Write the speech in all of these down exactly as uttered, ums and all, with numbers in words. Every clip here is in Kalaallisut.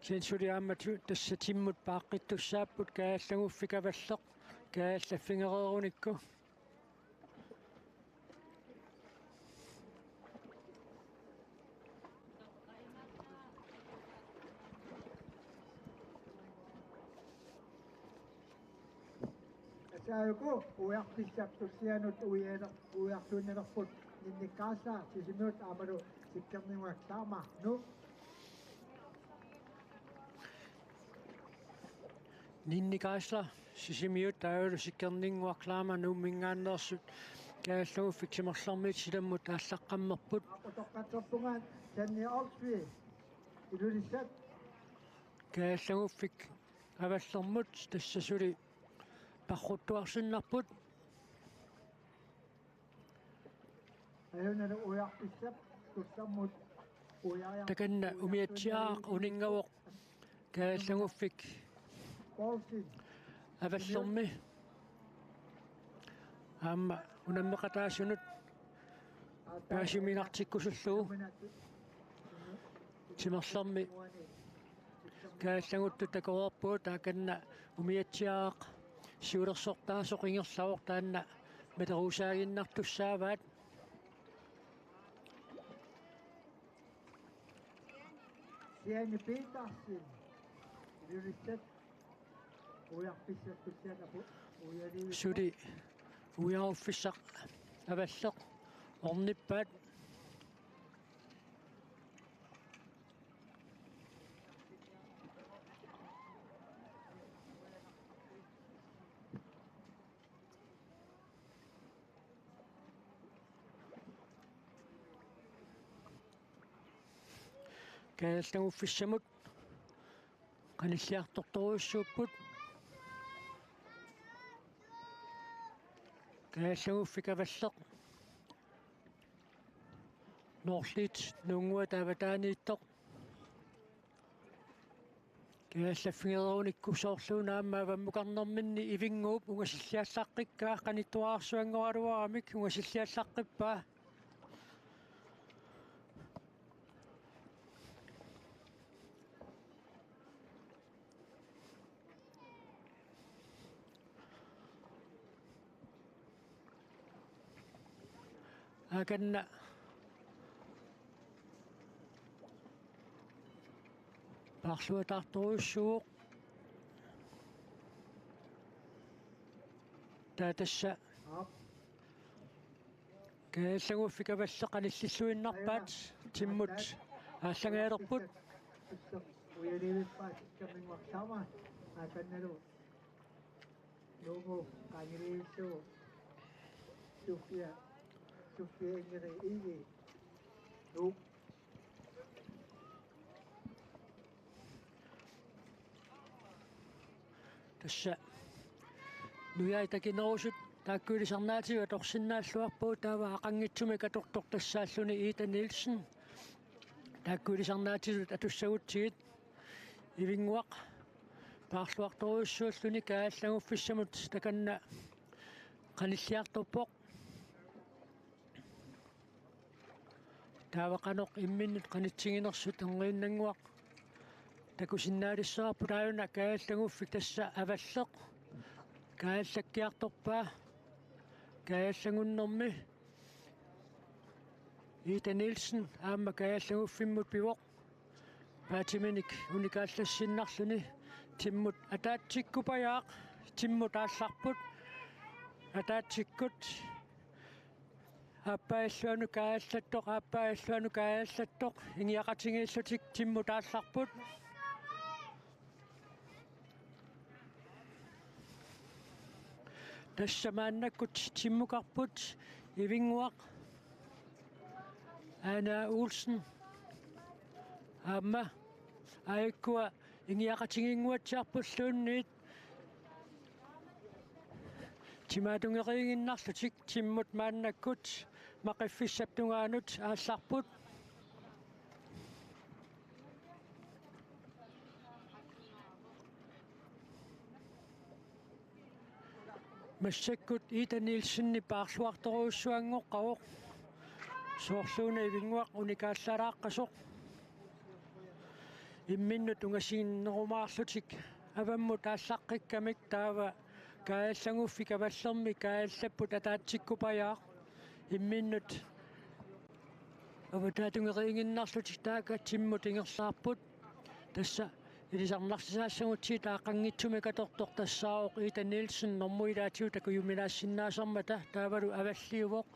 Sensuliaammat tassa timmut paaqqittussaapput Kaajallaguffik Avalleq kaajallaffigereerunikku. Asaajuku ujarpissap tussianut uialer-, ujarluinnalerput Ninnik Kaasla Sisimiut aammalu Sikkerninnguaq Klammer Nuuk. Ninnik Kaasla Sisimiut taavalu Sikkerninnguaq Klammer Nuumminngaanneersut Kaajallaguffik timerlermiit silammut aallaqqammerput. Utoqqatserpunga Sanni Olsvig Ilulissat. Kaajallaguffik Avallermut tassa suli parruttuarsinnarput. Ajunalu ujarpissap tussammut uiariar-, takanna umiatsiaaq uninngavoq Kaajallaguffik Poulsen Avallermi aamma unammeqataasunut paasiminartikkusullugu. Timerlermi Kaajallaguttut takoreerput, takanna umiatsiaaq siulersortaasoq ingerlavoq, taanna maleruusaaginnartussaavaat. Siani Petersen Ilulissat ujarpissap tussiat apu uiariarlugu. Suli ujaruffissaq Avalleq ornippaat. Kaajallaguffissamut qanilliartortorujussuupput. Kaajallaguffik Avalleq Norliit Nuunnguata avataaniittoq kaajallaffigereerunikku, soorluuna aamma avammukarnerminni Ivinnguup ungasilliallaqqikkaa, qanittuararsuanngoraluaramik ungasilliallaqqippaa. Akanna paarluataartorujussuuvoq. Taava tassa Kaajallaguffik Avalleq qanillilluinnarpaat, timmut aallangaalerput. Uiarivippaat Sikkerninnguaq Klammer, akannalu Nuummut qaangiviillugu Sofia, Sofia Ingrid Egede Nuuk. Tassa nujai takinerusut taakku ilisarnaatigut atorsinnaalluarpagut, taava aqanngitsumik atortoq tassaalluni Ida Nielsen. Taakku ilisarnaatitut atussagutsigit Ivinnguaq paarluartorujussuulluni kaajallaguffissamut takanna qanilliartorpoq. Taava qanoq imminnut qanitsiginersut Erniinnannguaq takusinnaalissavarput. Aajuna kaajallaguffik tassa Avalleq kaajallakkiartorpaa. Kaajallagunnermi Ida Nielsen aamma kaajallaguffimmut pivoq. Paatiminik unikaallassinnarluni timmut ataatsikkuppajaaq, timmut aallarput. Ataatsikkut aappaa illuanut kaajallattoq, aappaa illuanut kaajallattoq, ingiaqatigiillutik timmut aallarput. Tassa maannakkut timmukarput Ivinnguaq Aana Olsen aamma aajukkua ingiaqatigiinnguatsiarpulluunniit timaatungeriiginnarlutik timmut maannakkut maqiffissap tungaanut aallarput. Massakkut Ida Nielsenip paarluartorujussuanngoqqavoq. Soorluuna Ivinnguaq unikaallalaaqqasoq. Imminnut ungasiinnerumaarlutik avammut aallaqqikkamik taava Kaajallaguffik Kavallermi kaajallapput ataatsikkupajaaq imminnut avataatungeriiginnarlutik taakku timmut ingerlaarput. Tassa ilisarnarsisaassagutsigu taaqqanngitsumik atortoq tassaavoq Ida Nielsen normu ilaatigut takujuminaassinnaasarmata taavalu avalliuvoq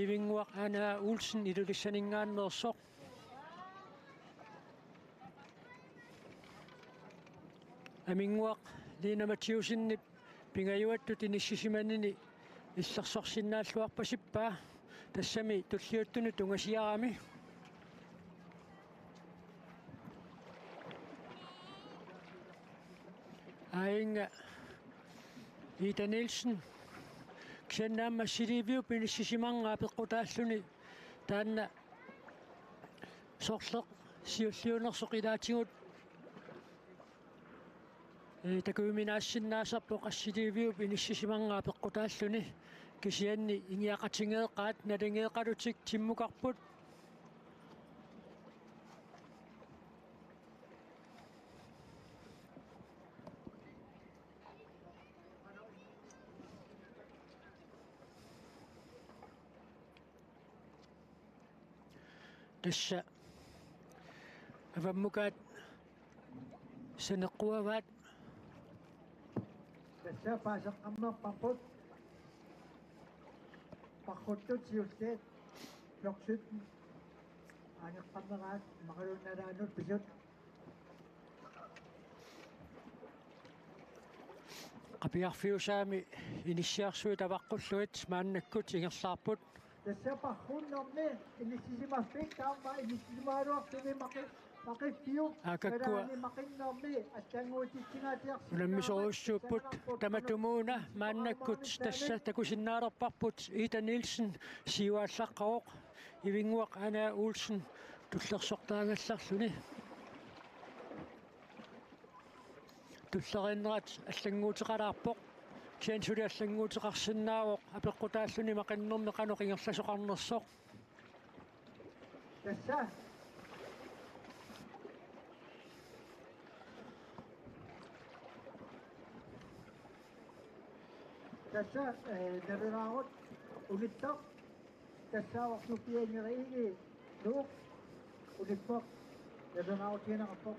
Ivinnguaq Ane Olsen Ilulissaninngaanneersoq. Aminnguaq Lina Mathiussenip pingajuattut inissisimanini illersorsinnaalluarpasippaa tassami tulliuttunut ungasiarami. Aajuna Ida Nielsen kisianni aamma Siliviup inissisimanngua peqqutaalluni taanna sorleq siulliunersoq ilaatigut ee, takujuminaassinnaasarpoq Siliviup inissisimanngua peqqutaalluni kisianni ingiaqatigeeqqaat naligeeqalutik timmukarput. Tassa avammukaat saneqquavaat. Tassa paaseqqammerparput. Parruttut siulliit fjorten aaneqqammeraat imaluunniit nalaanut pisut. Qapiarfiusaami inissiarsuit avaqqullugit maannakkut ingerlaarput. Tassa parrunnermi inissisimaffik taama inissisimagaluartumi maqi-, maqiffiup Aakakkua nalaani maqinnermi allannguutitsingaatiarsinnaammata unammisorujussuupput pissanganarpoq. Tamatumuuna maannakkut tassa takusinnaalerparput Ida Nielsen siuaallaqqavoq Ivinnguaq Ane Olsen tullersortaagallarluni. Tulleriinnerat allannguuteqalaarpoq. Kisianni suli allannguuteqarsinnaavoq apeqqutaalluni maqinnermi qanoq ingerlasoqarnersoq. Tassa. Tassa, ee, nalunaarut unittoq. Tassa Sofia Ingereegi Nuuk unippoq. Nalunaarutigineqarpoq.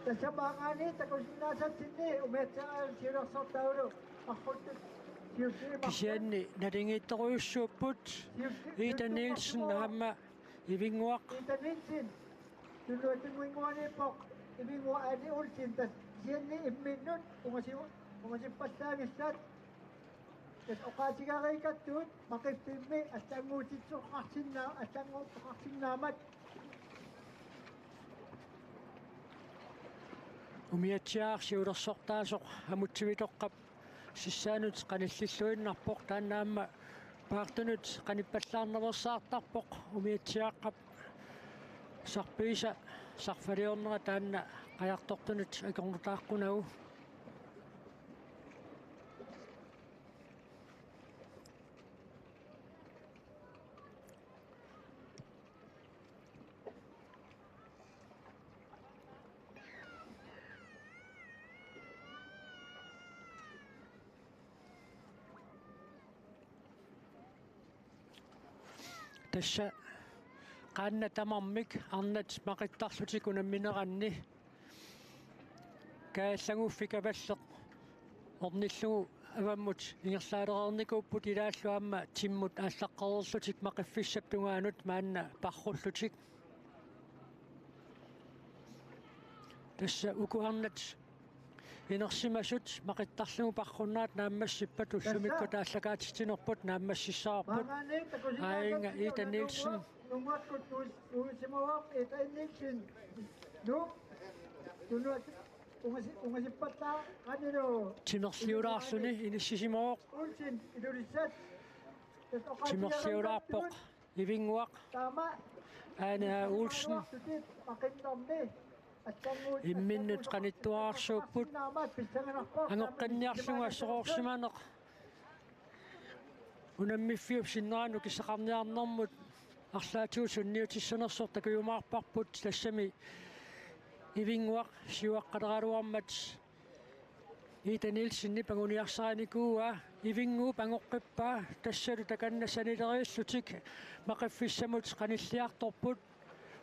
Tassa maanngaanniit takusinnaasatsinni umiatsiaat siulersortaavulu parruttut siulliit marluk. Kisianni naligiittorujussuupput Ida Nielsen aamma Ivinnguaq. Ida Nielsen. Tulluatunguinnguaniippoq Ivinnguaq Ane Olsen tassa kisianni imminnut ungasi-, ungasippallaanngillat. Tassa oqaatigereerakku maqiffimmi allannguutitsoqarsinnaa-, allannguutitsoqarsinnaammat. Umiatsiaat siulersortaasoq Amutsivitoqqap sissaanut qanillilluinnarpoq taanna aamma paartunut qanippallaarnaveersaartarpoq umiatsiaaqqap sarpiisa sarfaliornera taanna qajartortunut akornutaaqqunnagu. Tassa qaannat tamarmik arnat maqittarlutik unammineranni Kaajallaguffik Kavalleq ornillugu avammut ingerlaalereernikuupput ilaallu aamma timmut aallaqqereerlutik maqiffissap tungaanut maanna parrullutik. Tassa uku arnat inersimasut maqittarlugu parrunnerat naammassippat ullumikkut aallakaatitsinerput naammassissavarput. Aajuna Ida Nielsen. Nunguakkut tuus-, tuusimavoq Ida Nielsen. Nu, tunuat ungasi-, ungasippallaa qanilu. Timerliulaarluni inissisimavoq. Olsen Ilulissat. Timerliulaarpoq. Ivinnguaq. Taama. Ane Olsen. Imminnut qanittuararsuupput. Angoqqinniarlugu assoqarsimaneq. Unammiffiup sinnera nukissaqarniarnermut arlaatigut sunniutissanersoq takujumaarparput tassami Ivinnguaq siuaqqaleraluarmat Ida Nielsenip anguniarsarinikuuaa, Ivinnguup angoqqippaa, tassalu takanna sanileriillutik Maqiffissamut qanilliartorput.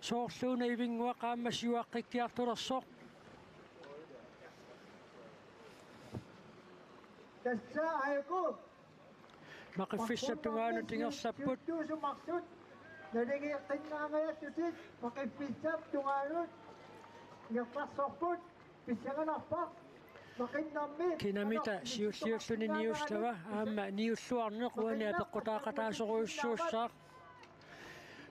Soorluuna Ivinnguaq aamma siuaqqikkiartulersoq. Tassa aajuku Maqiffissap tungaanut ingerlapput. Siuttuusumarsut naligiiqqinnaangajallutik Maqiffissap tungaanut ingerlasorput. Pissanganarpoq Maqinnermi kinamita siulliulluni niullava aamma niulluarneq uani apeqqutaaqataasorujussuussaaq.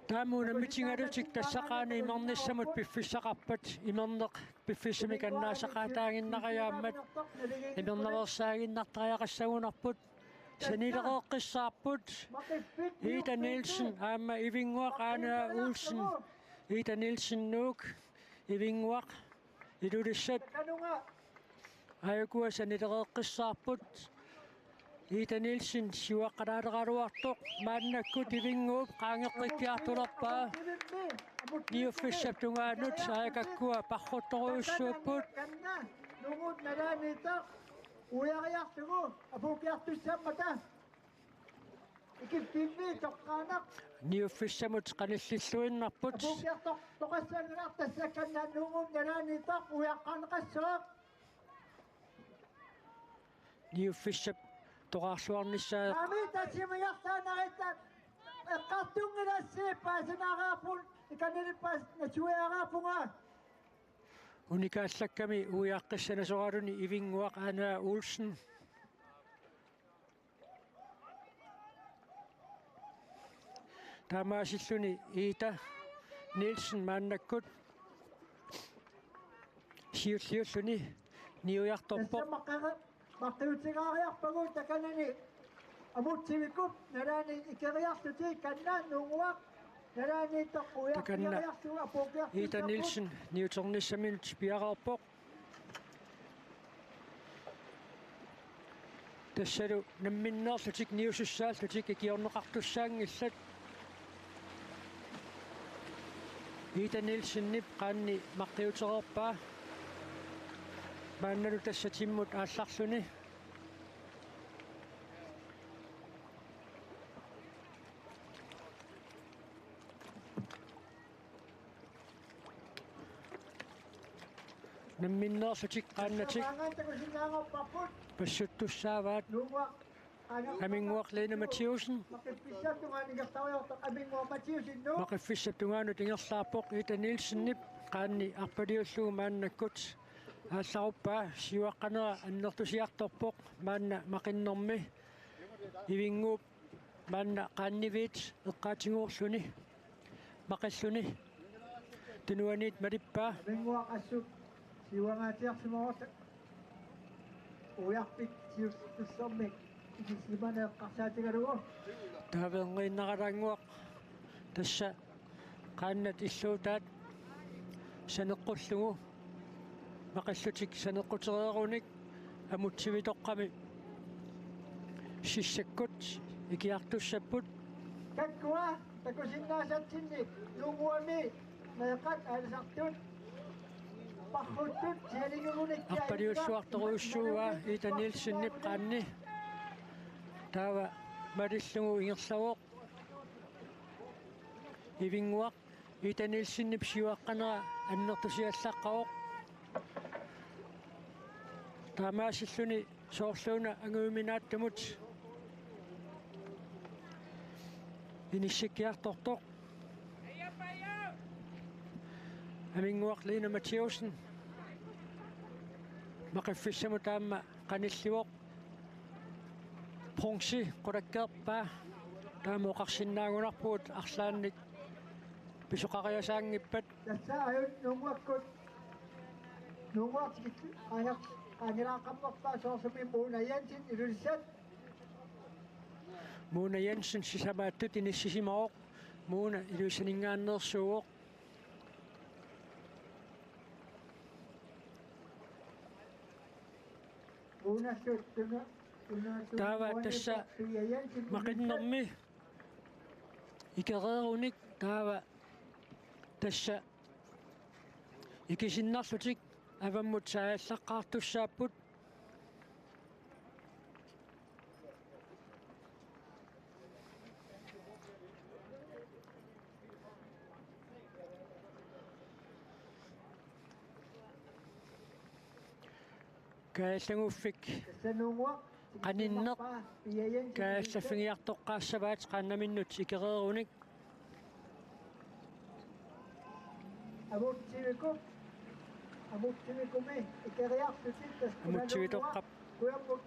Taama unammitigalutik tassa qaani imernissamut piffissaqarpat, imerneq piffissamik annaasaqaataaginnariaammat imernaveersaaginnartariaqassagunarput. Sanilereeqqissaarput Ida Nielsen aamma Ivinnguaq Aana Olsen. Ida Nielsen Nuuk, Ivinnguaq Ilulissat. Aajukua sanilereeqqissaarput. Ida Nielsen siuaqqalaaleraluartoq, maannakkut Ivinnguup qaangeqqikkiartulerpaa. Niuffissap tungaanut aajakakkua parruttorujussuupput. Nuugut nalaaniittoq uiariarlugu apuukkiartussammata. Ikiffimmi toqqaannaq. Niuffissamut qanillilluinnarput. Apuukkiartoq toqassanngilaq, tassa kanna Nuuguup nalaaniittoq uiaqqaarneqassaaq. Niuffissap toqaarluarnissaa. Naamik tassimigarsaanaritta eqqartunngilassi, paasinaariarput, ikanilippaas natsuiaariarpunga. Unikaallakkami uiaqqissanasoraluni Ivinnguaq Aana Olsen. Taamaasilluni Ida Nielsen maannakkut siulliulluni niujartorpoq. Tassa maqqara-, maqqiutigaariarpagut takanani Amutsivikup nalaani ikeriarlutik, kanna Nuuguup nalaaniittoq uiarpiariarlugu apuukkiartussapput. Ida Nielsen niuternissaminut piareerpoq. Tassalu namminneerlutik niusussaallutik ikiorneqartussaanngillat. Ida Nielsenip qaanni maqqiutereerpaa. Maannalu tassa timmut aallarluni. Namminneerlutik qaannatik passuttussaavaat. Aminnguaq Lene Mathiussen. Maqiffissap tungaanut ingerlaarpoq Aminnguaq Mathiussen, Nuuk. Maqiffissap tungaanut ingerlaarpoq Ida Nielsenip qaanni arpaliullugu maannakkut aallaruppaa. Siuaqqanera annertusiartorpoq maanna Maqinnermi. Ivinnguup maanna qaanniviit eqqaatigoorulluni maqilluni tunuaniit malippaa. Aminnguaq assut siuangaatsiarsimavoq, uiarpik siullermik ikisimaneq eqqarsaatigalugu. Taava erngiinnaralaannguaq tassa qaannat illuutaat saneqqullugu maqillutik saneqqutereerunik Amutsivitoqqami sissakkut ikiartussapput. Kakkua takusinnaasatsinnik Nuuguami meeqqat aalisartut parruttut sialigiugunik arpaliussuartorujussuuaa Ida Nielsenip qaanni. Taava malillugu ingerlavoq Ivinnguaq. Ida Nielsenip siuaqqanera annertusiallaqqavoq. Taamaasilluni soorluuna angujuminaattumut inissikkiartortoq. Aminnguaq Lene Mathiussen maqiffissamut aamma qanillivoq. Bronze qulakkeerpaa, taama oqarsinnaagunarpugut arlaannik pisoqariasaanngippat. Tassa ajunngilaq Nuuguakkut, Nuuguaq tikillugu ajaq anilaaqqammerpaa, soorlumi Mona Jensen Ilulissat. Mona Jensen sisamaattut inissisimavoq. Mona Ilulissaningaanneersuuvoq. Taava tassa Maqinnermi ikereerunik, taava tassa Ikisinnarlutik avammut saajallaqqaartussaapput. Kaajallaguffik qaninneq kaajallaffigiartoqqaassavaat qaannaminnut ikereerunik. Amutsivikup, Amutsivikumi ikeriarlutik tassa Amutsivitoqqap ujammut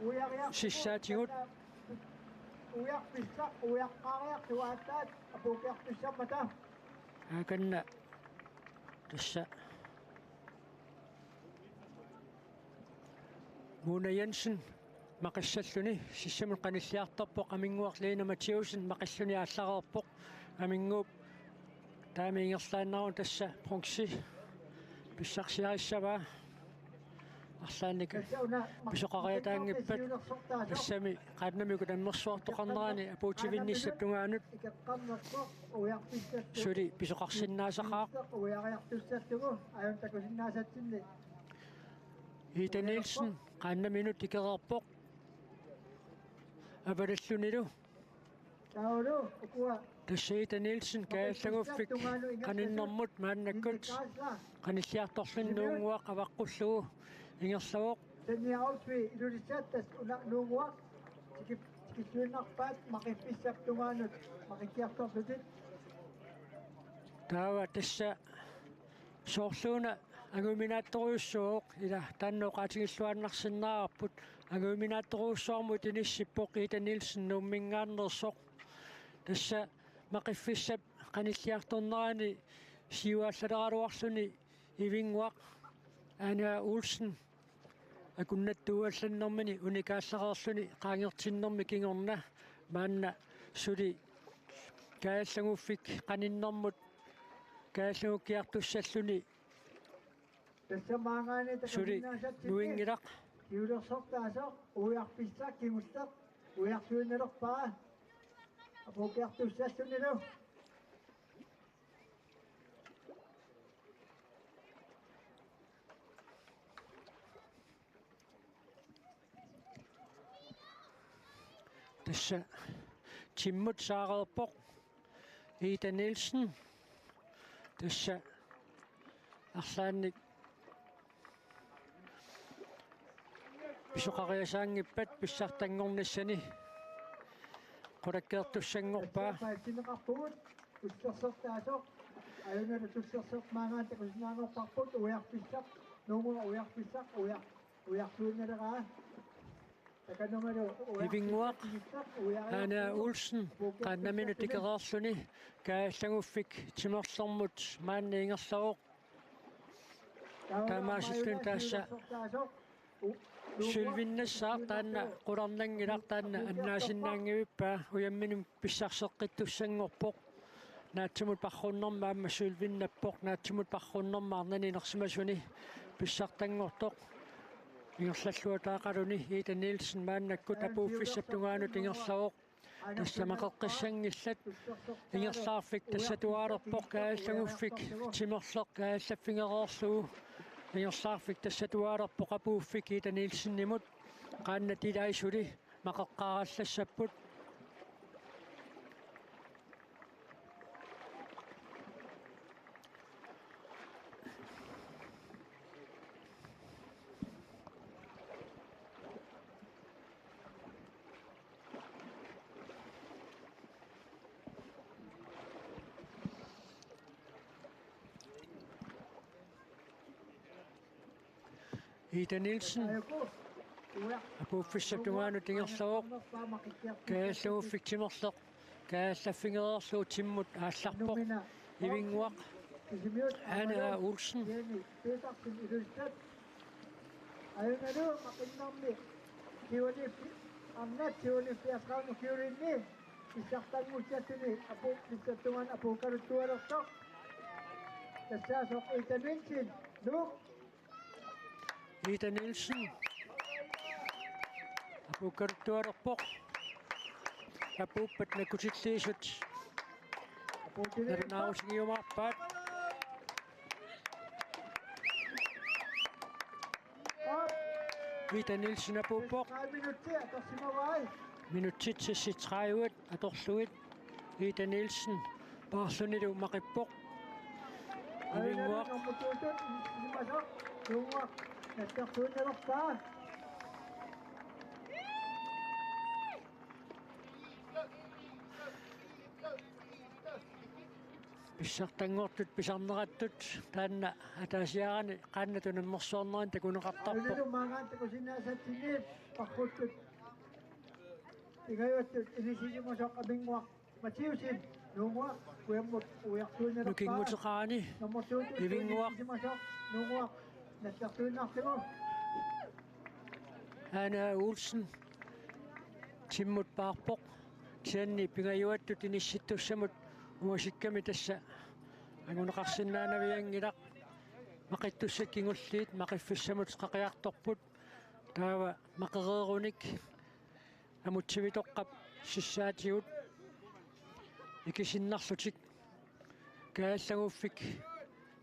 uiariarlutik sissaatigut. Uiarpissaq uiaqqaariarlugu aatsaat apuukkiartussammata. Aakanna tassa Mona Jensen maqissalluni sissamut qanilliartorpoq, Aminguaq Lena Mathiussen maqilluni aallareerpoq. Aminguup taama ingerlaannaruni tassa bronze pissarsiarissavaa. Arlaannik pisoqariataanngippat tassami qaannamikut nammersuartoqarnerani apuutivinnissap tungaanut suli pisoqarsinnaasaqaaq. Ida Nielsen qaannaminut ikereerpoq. Avalillunilu. Tassa Ida Nielsen kaajallaguffik qaninnermut maannakkut qanilliartorluni Nuunnguaq avaqqullugu ingerlavoq. Saniausvi Ilulissat tassa una Nuunnguaq tikip-, tikilluinnarpaat maqiffissap tungaanut maqikkiartorlutik. Taava tassa soorluuna anguminaattorujussuuvoq, ila taanna oqaatigilluinnarsinnaavarput, anguminaattorujussuarmut inissippoq Ida Nielsen Nuummingaanneersoq. Tassa maqiffissap qanilliartornerani siuaallaraluarluni Ivinnguaq Aana Olsen akunnattuuallannermini unikaallareerluni qaangertinnermi kingorna maanna suli kaajallaguffik qaninnermut kaajallagukkiartussalluni Tassa maangaanniit suli takusinnaasatsinni nuinngilaq. Siulersortaasoq uiarpissaq kingulleq uiarsuinnalerpaa apuukkiartussallunilu. Tassa timmut saareerpoq Ida Nielsen. Tassa arlaannik pisoqariasaanngippat pissartanngornissani qulakkeertussanngorpaa. Tassa paatsinneqarpugut. Tullersortaasoq. Ajunngilagut tullersortaasoq maangaanniit takusinnaanngorparput uiarpissaq. Nuunnguaq uiarpissaq uiar-, uiarsuinnaleraa. Takanungalu uiarpissaq Ivinnguaq, uiariarlugu. Aana Olsen, qaannaminut ikereerluni, kaajallaguffik timerlermut maanna ingerlavoq. Taamaasilluni tassa sølvinnassaaq taanna qularnanngilaq, taanna annaasinnaanngivippaa, ujamminut pissarseqqittussanngorpoq. Naatsimut parrunnermi aamma sølvinnappoq, naatsimut parrunnermi arnani inersimasuni pissartanngortoq. Ingerlalluataaqaluni Ida Nielsen maannakkut apuuffissap tungaanut ingerlavoq. Tassa maqeqqissanngillat. Ingerlaarfik tassatuaalerpoq kaajallaguffik timerleq kaajallaffigereerlugu. Ingerlaarfik tassatuaalerpoq apuuffik Ida Nielsenimut. Qaannat ilaat suli maqeqqaarallassapput. Ida Nielsen apuuffissap tungaanut ingerlavoq. Kaajallaguffik timerleq kaajallaffigereerlugu timmut aallarpoq. Ivinnguaq Aana Olsen. Ajunngilagut maqinnarmi siuliffi-, arnat siuliffiartaanut siulinni pissartanngussassuni apuuffissap tungaanut apuukkaluttualersoq. Tassaasoq Ida Nielsen, Nuuk. Ida Nielsen apuukkaluttualerpoq. Apuuppat nakkutilliisut nalunaarusigiumaarpaat. Ida Nielsen apuuppoq. Minutsit seksogtredive atorlugit Ida Nielsen paarlunilu maqippoq. Ivinnguaq. Pissartanngortut pisarnerattut taanna ataasiarani qaannatut unammersuarneranut takuneqartarpoq. Nukinguteqarani Ivinnguaq. Aana Olsen timmut paarpoq. Kisianni pingajuattut inissittussamut ungasikkami tassa anguneqarsinnaanavianngilaq. Maqittussat kingulliit maqiffissamut qeqertarput. Taava maqereerunik Amutsivitoqqap sissaatigut ikisinnarlutik Kaajallaguffik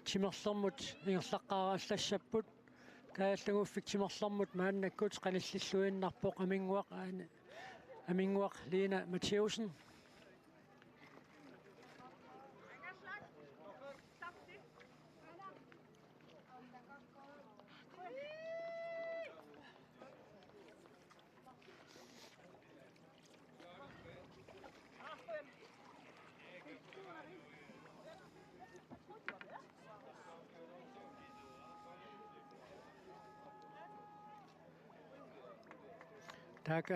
timerlermut ingerlaqqaarallassapput. Kaajallaguffik timerlermut maannakkut qanillilluinnarpoq Ivinnguaq, Ivinnguaq Lina Mathiassen. Taakku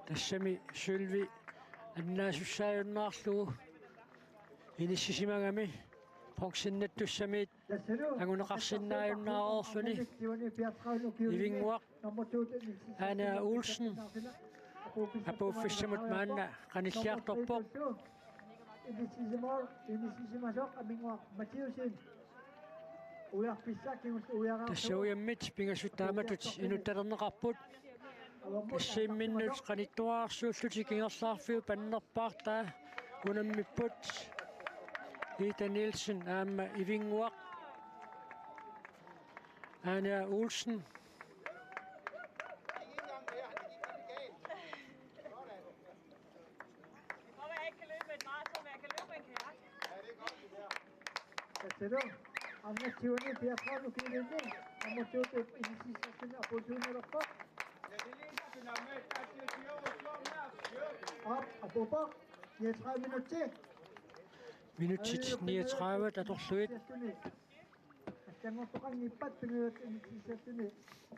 tassami sølvi annaasussaajunnaarlugu inissisimagami bronzennattussamiit anguneqarsinnaajunnaarluni Ivinnguaq. Aana Olsen apuuffissamut maanna qanilliartorpoq. Tassa ujammit pingasut taamatut inuttalerneqarput. Tassami imminnut qanittuararsuullutik ingerlaarfiup pannerpaartaa unammipput. Ida Nielsen aamma Ivinnguaq. Aana Olsen. Det kan godt være, jeg ikke kan løbe med et maraton, men jeg kan løbe med en kajak. Tassami aamma tyveni fireogtredive kilometer. Aamma tyve inissisartuni apuussiuinnarpoq. Aap, apuuppoq. Niogtredive minutter. Minutsit niogtredive atorlugit. Allanngortoqanngippat pingajuattut inissisartuni.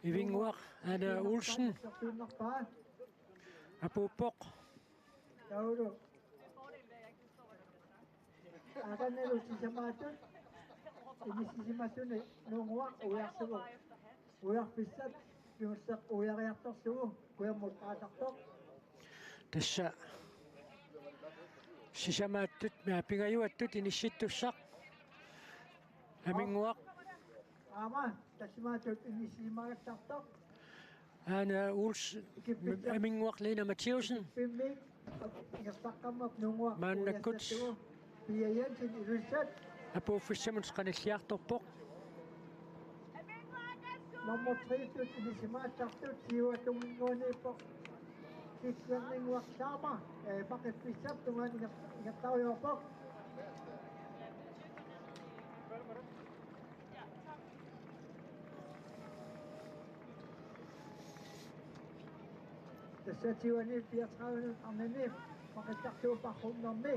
Ivinnguaq, Aana Olsen. Apuuppoq. Taavalu. Akannalu sisamaattut inissisimasuni Nuunnguaq ujarsugu. Ujarfissat kingulleq ujariartorsugu kujammut qaasartoq. Tassa sisamaattut, ja, pingajuattut inissittussaq. Ivinnguaq. Aamma, tassimaattut inissisimagattartoq. Aana Olsen, Ivinnguaq Lina Mathiassen. Pimmi, ingerlaqqammerpoq Nuunnguaq. Maannakkut. Pia Jensen, Ilulissat. Apuuffissamut qanilliartorpoq. Nummer tre-tut inissisimagattartoq, Tiva Tunginnguaniippoq. Kikkuanninnguaq Saama, eh, maqiffissap tungaanut inger-, ingerlarujoorpoq. Tassa tyveni fireogtredive arnani maqittartuup paarrummermi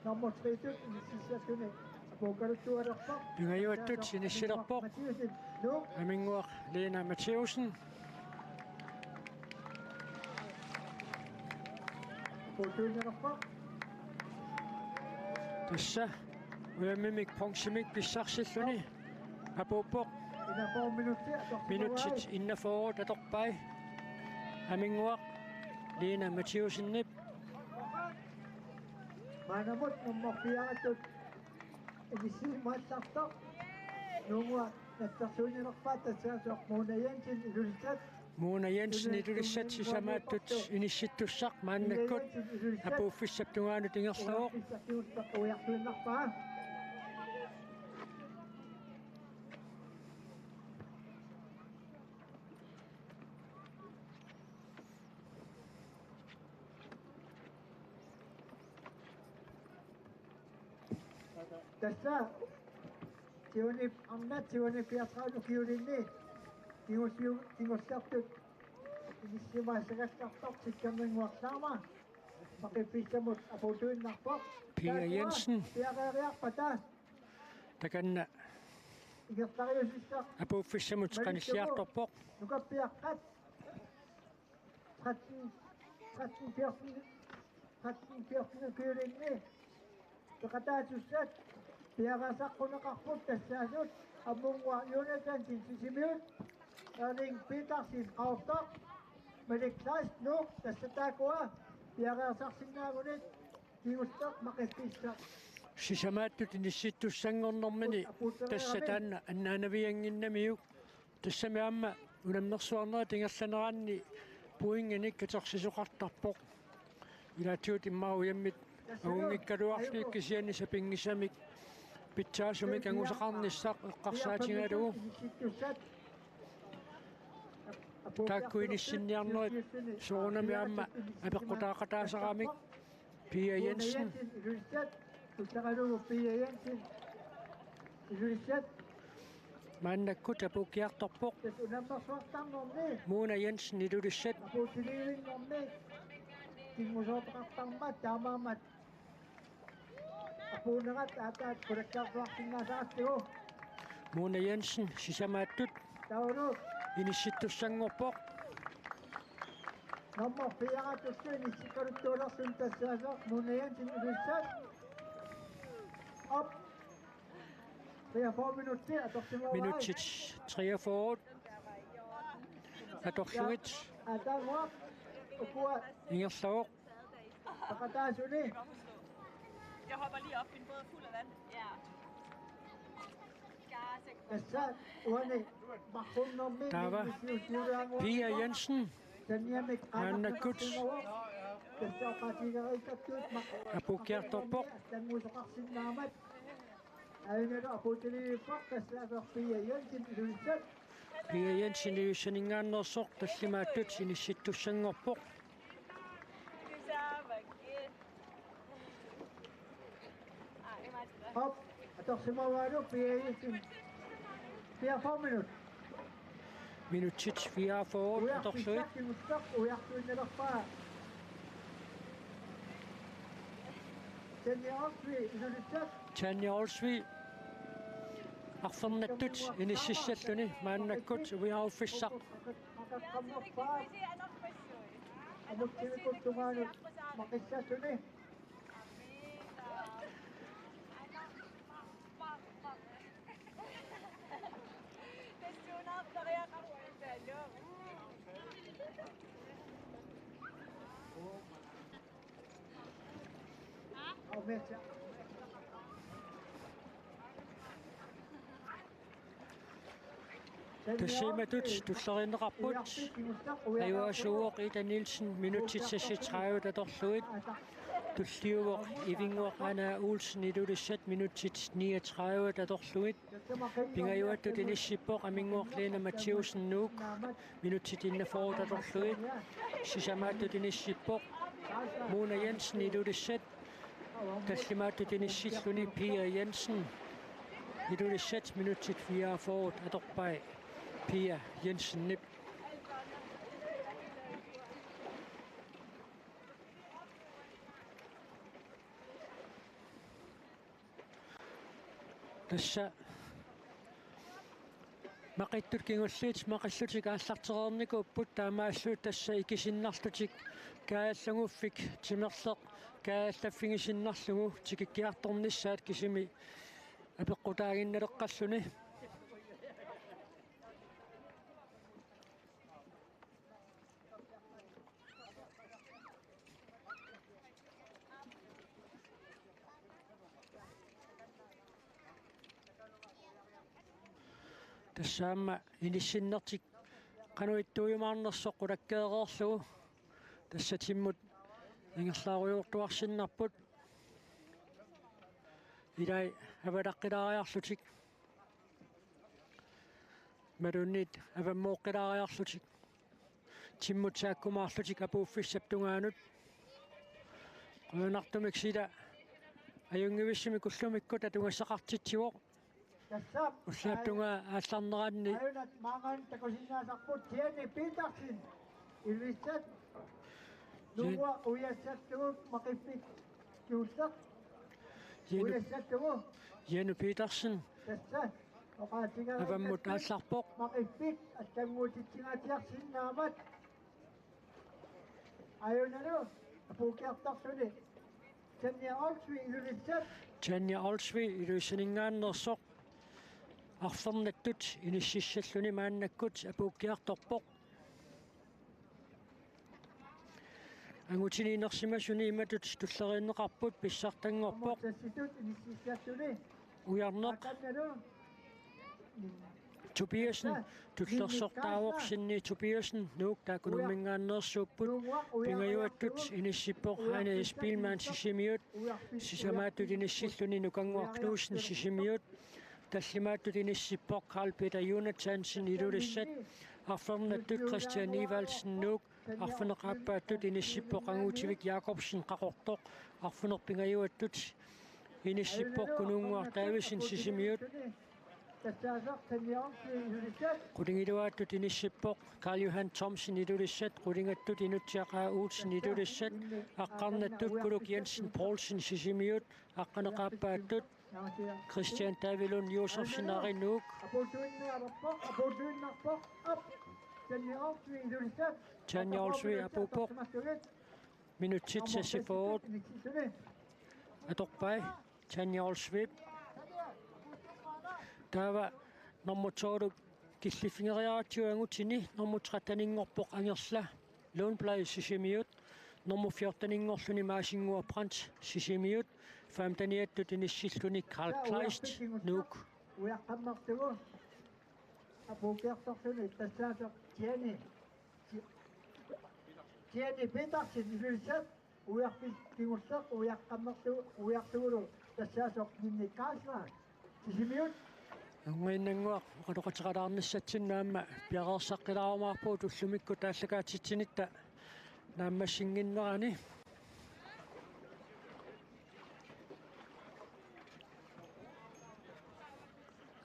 nummer tre-tut inissisartuni apuukkaluttualerpoq. Pingajuattut inissilerpoq. Mathiassen. Nuuk. Ivinnguaq Lina Mathiassen. Apuukkaluttualerpoq. Tassa ujammimik bronzemik pissarsilluni apuuppoq. Enogfyrre minutter. Minutsit enogfyrre atorpai. Ivinnguaq Lina Mathiassenip. Maannamut nummer fire-tut inissisimagattartoq. Nuunnguaq natsersuinilerpaat, tassaasoq Mona Jensen, Ilulissat. Mona Jensen, Ilulissat, sisamaattut inissittussaq maannakkut apuuffissap tungaanut ingerlavoq. Ujarfissaq kingulleq ujariartorsuunnarpaa. Tassa siunip arnat siunip fireogtredive ukiulinni kingulliu-, kingullertut inissisimaassagaluartoq Tikkamminnguaq Taama Maqiffissamut apuuttuinnarpoq. Pia Jensen. Piareeriarpata. Takanna. Ingerlariussissaq. Apuuffissamut qanilliartorpoq. Nukappiaqqat. Tretten, tretten fjorten, tretten fjorten ukiulinni peqataasussat piareersarneqarput tassaasut Ammunnguaq Jonathansen Sisimiut, Erling Petersen Qaqortoq, Malik Kleist Nuuk, tassa taakkua piareersarsinnaagunit kingulleq Maqiffissaq. Sisamaattut inissittussanngornermini tassa taanna annaanaviannginnamiuk. Tassami aamma unammersuarnerit ingerlaneranni pointinik katersisoqartarpoq. Ilaatigut immaqa ujammit angunngikkaluarlugit kisianni sapinngisamik pitsaasumik angusaqarnissaq eqqarsaatigalugu. Taakku inissinniarnerit soorunami aamma apeqqutaaqataasaramik. Pia Jensen. Ilulisat, tussaralugu Pia Jensen. Ilulisat. Maannakkut apuukkiartorpoq. Tassa unammersuartarnermi. Muuna Jensen Ilulissat. Apuussilivinnermi. Kingusoortoqartarmat taamaammat. Apuunnerat aataat qulakkeertuarsinnaasaratsigu. Muuna Jensen sisamaattut. Taulu. Inissittussanngorpoq. Nummer fire tulluin issikkaluttuulersun tassaasoq Muuna Jensen Ilulissat. Op. Treogfyrre minutter atorsimavai. Minutsit treogfyrre. Atorlugit. Aataannguaq. Ukua. Ingerlavoq. Peqataasuni. Jeg hopper lige op, min båd er fuld af vand. Ja. Tassa uani marrunnermi. Taava Pia Jensen. Maannakkut apuukkiartorpoq. Pia Jensen Ilulissaninngaanneersoq tallimaattut inissittussanngorpoq. Op, atorsimavaalu Pia Jensen. Fireogfyrre minut. Minutsit fireogfyrre atorlugit. Ujartuinnalerpaa. Tanja Olsvig, Ilulissat. Tanja Olsvig. Arfernattut inississalluni maannakkut uiaruffissaq. Amutsivikkut tungaanut maqissalluni. Tassa imatut tulleriinneqarput. Ajuasuuvoq Ida Nielsen, minutsit seksogtredive atorlugit. Tulliuvoq Ivinnguaq Aana Olsen, Ilulissat, minutsit niogtredive atorlugit. Pingajuattut inissippoq Aminnguaq Lene Mathæussen, Nuuk, minutsit enogfyrre atorlugit. Sisamaattut inissippoq Muuna Jensen, Ilulissat. Tallimaattut inissilluni Pia Jensen, Ilulissat, minutsit fireogfyrre atorpai Pia Jensenip. Tassa maqittut kingulliit maqillutik aallartereernikuupput, taamaallu tassa ikisinnarlutik kaajallanguffik timerleq kaajallaffigisinnarlugu tikikkiartornissaat kisimi apeqqutaaginnaleqqalluni. Tassa aamma inissinnertik qanoq ittuujumaarnersoq qulakkeereerlugu tassa timmut ingerlaarujoortuarsinnarput. Ilai avalaqqilaariarlutik. Imaluunniit avammuuqqilaariarlutik. Timmut saakkumaarlutik apuuffissap tungaanut. Qujanartumik sila Ajunngivissumik ullumikkut atugassaqartitsivoq. Ullaap tungaa aallarneranni. Ajunat maangaanniit takusinnaasarput Jenny Petersen. Ilulissat. Nuua ujassattugu Maqiffik Kiullaq. Jenny, Ujassattugu. Jenny Petersen. Tassa. Oqaatigaangatta avammut aallarpoq. Maqiffik allannguutitsingaatiarsinnaammat. Ajunalu apuukkiartorluni. Tanja Olsvig Ilulissat. Tanja Olsvig Ilulissaninngaanneersoq. Arfernattut inississalluni maannakkut apuukkiartorpoq. Angutini inersimasuni imatut tulleriinneqarput pissartanngorpoq. Tassitut inississalluni. Ujarneq. Akannalu. Tobiassen, tullersortaavoq Sinni Tobiassen, Nuuk taakkununngaanneersuupput, pingajuattut inissippoq Heine Spielmann Sisimiut, sisamaattut inissilluni Nukannguaq Knudsen Sisimiut, tallimaattut inissippoq Karl Peter Jonathansen Ilulissat, arfernattut Christian Evaldsen Nuuk, arfineq-aappaattut inissippoq Angutivik Jakobsen Qaqortoq, arfineq-pingajuattut inissippoq Kunuunnguaq Davidsen Sisimiut, qulingiluaattut inissippoq Karl Johan Thomsen Ilulissat, qulingattut Inutsiaq A. Olsen Ilulissat, aqqarnattut Kuluk Jensen Poulsen Sisimiut, aqqaneq-aappaattut Christian David Lund Josefsen Ari Nuuk. Tanja Olsvig apuuppoq. Minutsit seksogfyrre atorpai Tanja Olsvigip. Taava nummer tolv killiffigeriaratsigu angutini nummer tretteninngorpoq Angerla Lundblad Sisimiut, nummer fjorteninngorluni Maasinnguaq Brandt Sisimiut, femteniattut inissilluni Karl Kleist Nuuk. Ujaqqammerlugu. Apuukkiartorluni tassaasoq Jenny. Jenny Petersen Ilulissat. Ujarpit kingulleq ujaqqammerlugu ujarlugulu tassaasoq Jenny Karlsvang. Sisimiut. Unnginnannguaq oqaloqateqalaarnissatsinnut aamma piareersaqqilaarumaarpugut ullumikkut aallakaatitsinitta naammassinnginnerani.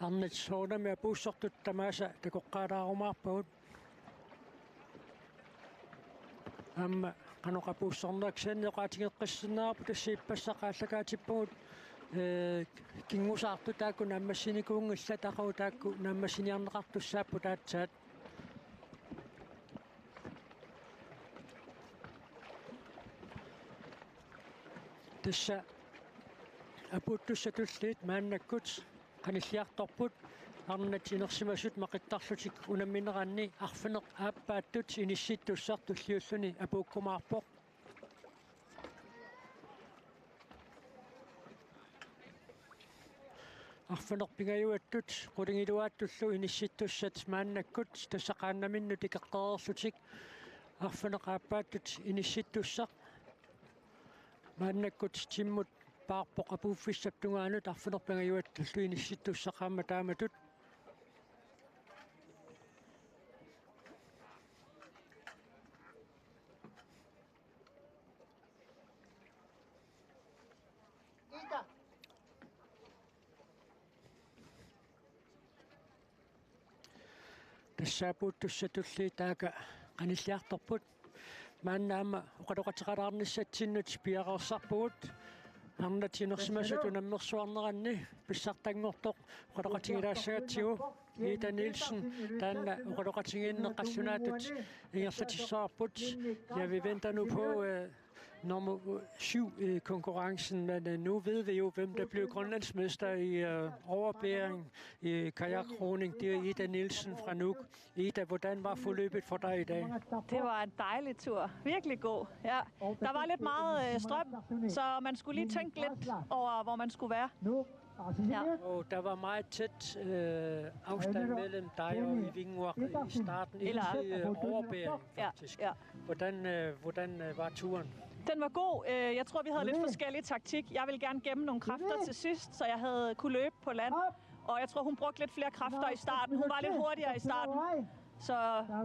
Arnat soorunami apuussortut tamaasa takoqqaalaarumaarpagut. Aamma qanoq apuussornerat kisianni oqaatigeqqissinnaarput, tassa ippassaq aallakaatippugut, ee, kingusaartut taakku naammassinikuunngillat, aqagu taakku naammassiniarneqartussaapput aatsaat. Tassa apuuttussat tulliit maannakkut qanilliartorput, arnat inersimasut maqittarlutik unammineranni arfineq-aappaattut inissittussaq tulliulluni apuukkumaarpoq. Arfineq-pingajuattut qulingiluaattullu inissittussat maannakkut tassa qaannaminnut ikeqqereerlutik arfineq-aappaattut inissittussaq maannakkut timmut paarpoq apuuffissap tungaanut arfineq-pingajuattullu inissittussaq aamma taamatut. Tassa apuuttussat tulliit taakku qanilliartorput. Maanna aamma oqaloqateqalaarnissatsinnut piareersarpugut. Arnat inersimasut unammersuarneranni pissartanngortoq oqaloqatigilaassagatsigu. Ida Nielsen, taanna oqaloqatigiinneq qallunaatut ingerlatissavarput. Ja, vi venter nu på, øh, nummer syv i konkurrencen, men, øh, nu ved vi jo, hvem der blev grønlandsmester i, øh, overbæring i kajakroning. Det er Ida Nielsen fra Nuuk. Ida, hvordan var forløbet for dig i dag? Det var en dejlig tur. Virkelig god. Ja. Der var lidt meget, øh, strøm, så man skulle lige tænke lidt over, hvor man skulle være. Ja. Og der var meget tæt, øh, afstand mellem dig og Ivinguaq i starten, indtil, øh, overbæring, ja, faktisk. Ja. Hvordan, øh, hvordan, øh, var turen? Den var god. Øh, jeg tror, vi havde lidt forskellig taktik. Jeg ville gerne gemme nogle kræfter til sidst, så jeg havde kunne løbe på land. Og jeg tror, hun brugte lidt flere kræfter i starten. Hun var lidt hurtigere i starten. Så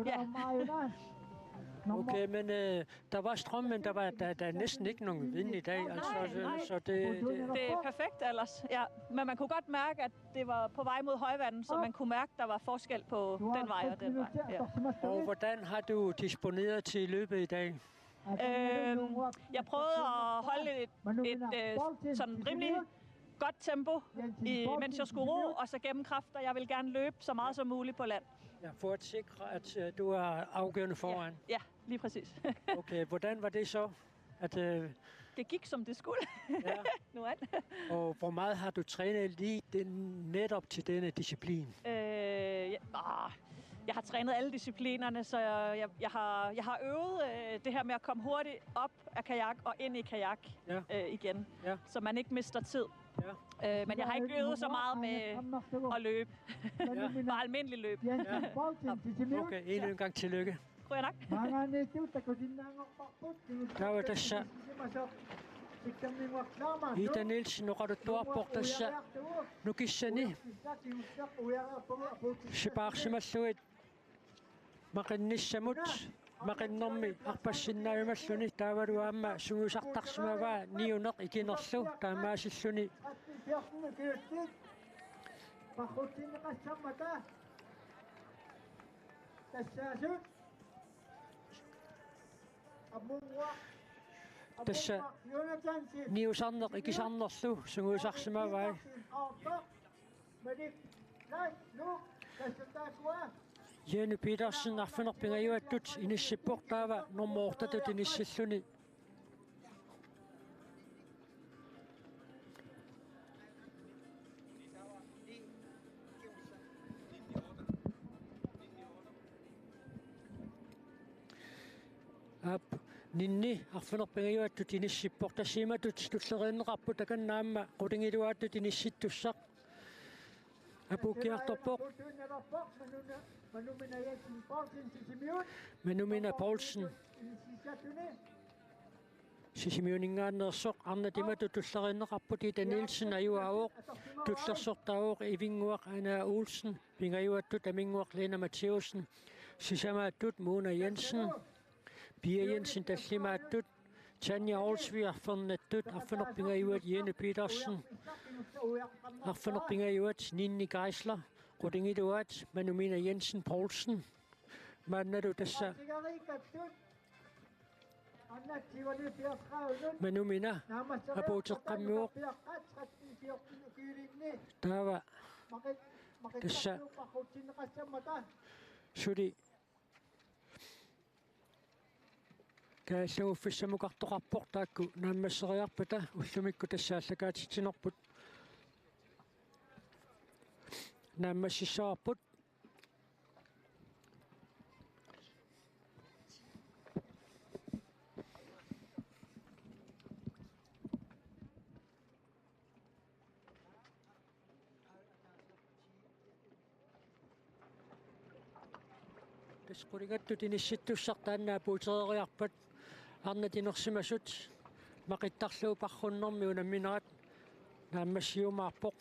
ja. Okay, men øh, der var strøm, men der var der, der er næsten ikke nogen vind i dag. Altså, så, så det, det, Det er perfekt ellers, ja. Men man kunne godt mærke, at det var på vej mod højvande, så man kunne mærke, der var forskel på den vej og den vej. Ja. Og hvordan har du disponeret til løbet i dag? Øhm, jeg prøvede at holde et, et øh, sådan rimelig godt tempo, i, mens jeg skulle ro, og så gennem kræfter. Jeg vil gerne løbe så meget som muligt på land. Ja, for at sikre, at øh, du er afgørende foran. Ja, lige præcis. Okay, hvordan var det så? At, øh, Det gik, som det skulle. Ja. Nu er det. Og hvor meget har du trænet lige den, netop til denne disciplin? Øh, jeg, ah, jeg har trænet alle disciplinerne, så jeg, jeg, har, jeg har øvet øh, det her med at komme hurtigt op af kajak og ind i kajak Ja. øh, igen, Ja. Så man ikke mister tid. Ja. Øh, men jeg har ikke øvet så meget med at løbe. Bare almindelig løb. Okay, endnu en gang tillykke. Tror jeg nok. Taava tassa Ida Nielsen oqaluttuarpoq tassa nukissani sipaarsimallugit maqinnissamut maqinnermi arpassinnaavimalluni, taavalu aamma sungiusartarsimavaa niuneq ikinerlu taamaasilluni. Paqutinneqassammata. Tassaasut. Ammunguaq. Tassa niusarneq ikisarnerlu sungiusarsimavai. Jenny Petersen arfineq-pingajuattut inissippoq, taava nummer ottetut inissilluni. Aap, Ninni arfineq-pingajuattut inissippoq, tassa imatut tulleriinneqarput, takanna aamma qulingiluaattut inissittussaq. Apuukkiartorpoq. Manumina Poulsen. Sisimiuninngaanneersoq, arnat imatut tulleriinneqarput: Ida Nielsen ajugaavoq, tullersortaavoq Ivinnguaq Ane Olsen, pingajuattut Aminnguaq Lena Mathæussen, sisamaattut Mona Jensen, Pia Jensen tallimaattut, Tanja Olsvig arfernattut, arfineq-pingajuat Jenny Petersen, arfineq-pingajuat Ninni Geisler, qulingiluaat Manumina Jensen Poulsen. Maannalu tassa Manumina apuuteqqammivoq. Taava tassa suli kaajalluguffissamukartoqarpoq, taakku naammasseriarpata ullumikkut tassa aallakaatitsinerput naammassissavarput. Tassa qulingattut inissittussaq taanna apuutereeriarpat, arnat inersimasut maqittarlugu parrunnermi unamminerat naammassiumaarpoq.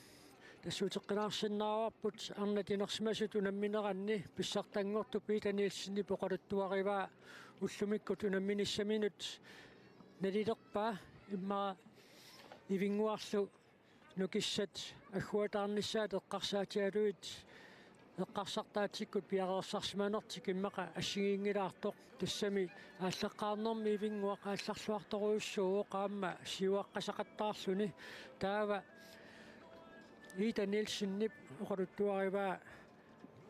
Tassa uteqqinarsinnaavarput arnat inersimasut unammineranni pissartanngortup Ida Nielsenip oqaluttuarivaa ullumikkut unamminissaminut nalilerpaa, immaqa Ivinnguarlu nukissat agguataarnissaat eqqarsaatigalugit eqqarsartaatsikkut piareersarsimanertik immaqa assigiinngilaartoq. Tassami aallaqqaarnermi Ivinnguaq aallarluartorujussuuvoq aamma siuaqqasaqattaarluni. Taava Ida Nielsenip oqaluttuarivaa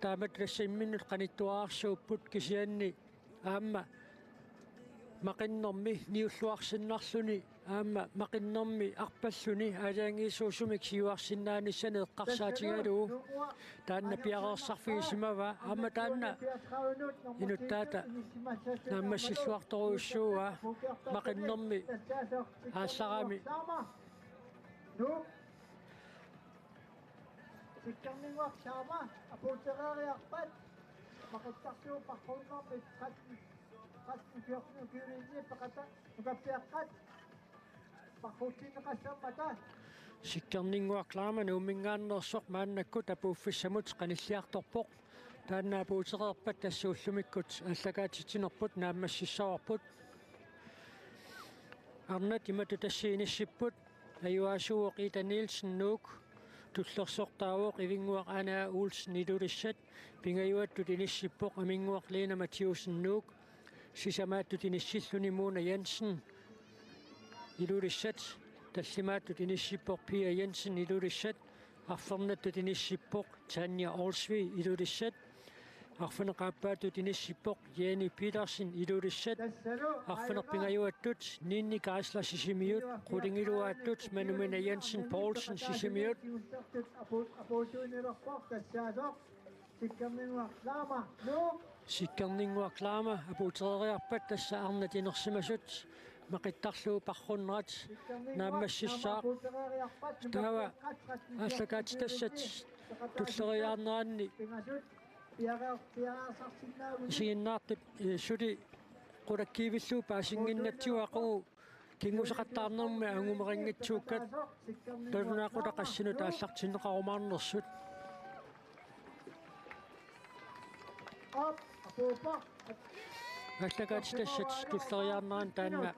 taamatut tassa imminnut qanittuararsuupput, kisianni aamma maqinnermi niulluarsinnarluni aamma maqinnermi arpalluni aalajangiisuusumik siuarsinnaanissani eqqarsaatigalugu taanna piareersarfigisimavaa. Aamma taanna inuttaata naammassilluartorujussuuaa maqinnermi aallarami. Sikkerninnguaq taama apuutereeriarpat maqittarlugu parrunnermi tretten, tretten fjorten ukiulinni peqata nukappiaqqat parruutsinneqassammata. Sikkerninnguaq Klammer Nuumminngaanneersoq maannakkut apuuffissamut qanilliartorpoq. Taanna apuutereerpat tassa ullumikkut aallakaatitsinerput naammassissavarput. Arnat imatut tassa inissipput. Ajuaasuuvoq Ida Nielsen, Nuuk. Tullersortaavoq Ivinnguaq Ane Olsen, Ilulissat. Pingajuattut inissippoq Aminnguaq Lena Mathiussen, Nuuk. Sisamaattut inissilluni Mona Jensen, Ilulissat. Tallimaattut inissippoq Pia Jensen, Ilulissat. Arfernattut inissippoq Tanja Olsvig, Ilulissat. Arfineq-aappaattut inissippoq Jenny Petersen, Ilulissat. Arfineq-pingajuattut Ninni Geisler, Sisimiut. Qulingiluaattut Manumina Jensen Poulsen, Sisimiut. Sikkerninnguaq Laama, Nuuk. Sikkerninnguaq Laama apuutereeriarpat tassa arnat inersimasut maqittarlugu parrunnerat naammassissaaq. Taava aallakaatitassat tulleriiaarneranni isiginnaartut, eh, suli qulakkiivillugu paasinnginnatsigu aqagu kinguseqattaarnermi angumerinngitsuukkat nalunaaqutaq assinut aallartinneqarumaarnersut. Aallakaatitassat tulleriiaarneranni taanna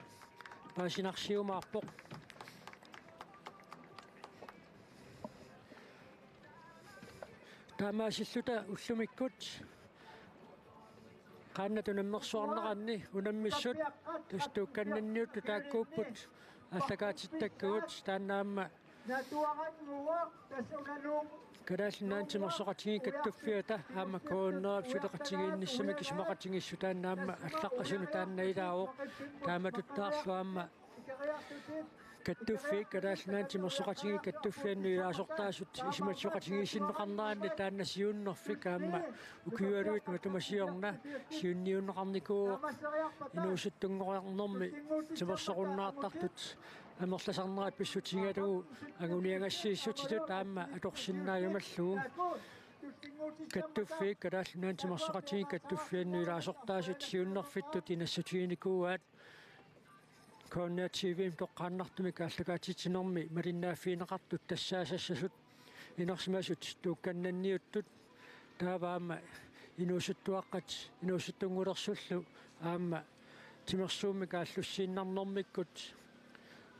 paasinarsiumaarpoq. Taamaasilluta ullumikkut qaannat unammersuarneranni unammissut tassa tuukkannanniuttut taakkuupput aallakaatittakkagut, taanna aamma Kalaallit Nunaanni Timersoqatigiit Kattuffiata aamma K N R-ip suleqatigiinnissamik isumaqatigiissut taanna aamma allaqqasunut taanna ilaavoq. Taamatuttaarlu aamma kattuffiit, Kalaallit Nunaanni Timersoqatigiit Kattuffiannut ilaasortaasut isumatsisoqatigiissinneqarneranni taanna siunnerfik aamma ukiualuit matuma siorna siunniunneqarnikuuvoq. Inuusuttunngornermi timersorunnaartartut amerlasarnerat pissutigalugu anguniagassiissutitut aamma atorsinnaajumallugu. Kattuffiit, Kalaallit Nunaanni Timersoqatigiit Kattuffiannut ilaasortaasut siunnerfittut inassutiginikuuaat. K N R T V-mi toqqaannartumik aallakaatitsinermi malinnaaffigineqartut tassaasassasut inersimasut tuukkannanniuttut, taava aamma inuusuttuaqqat inuusuttunngulersullu aamma timersuummik aallussiinnarnermikkut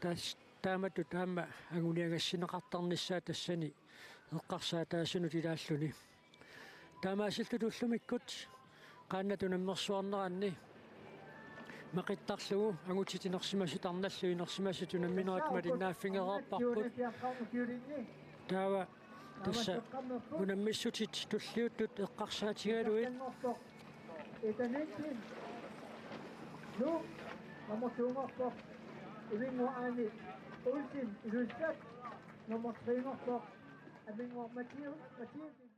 taas-, taamatut aamma anguniagassinneqartarnissaat tassani eqqarsaataasunut ilaalluni. Taamaasilluta ullumikkut qaannat unammersuarneranni maqittarlugu angutit inersimasut arnallu inersimasut unamminerat malinnaaffigereerparput. Taava tassa unammissutit tulliuttut eqqarsaatigalugit. Ida Nielsen, Nuuk, nummer to-nngorpoq Ivinnguaq Ane Olsen, Ilulissat, nummer tre-nngorpoq Aminnguaq Mathiu-, Mathiussen.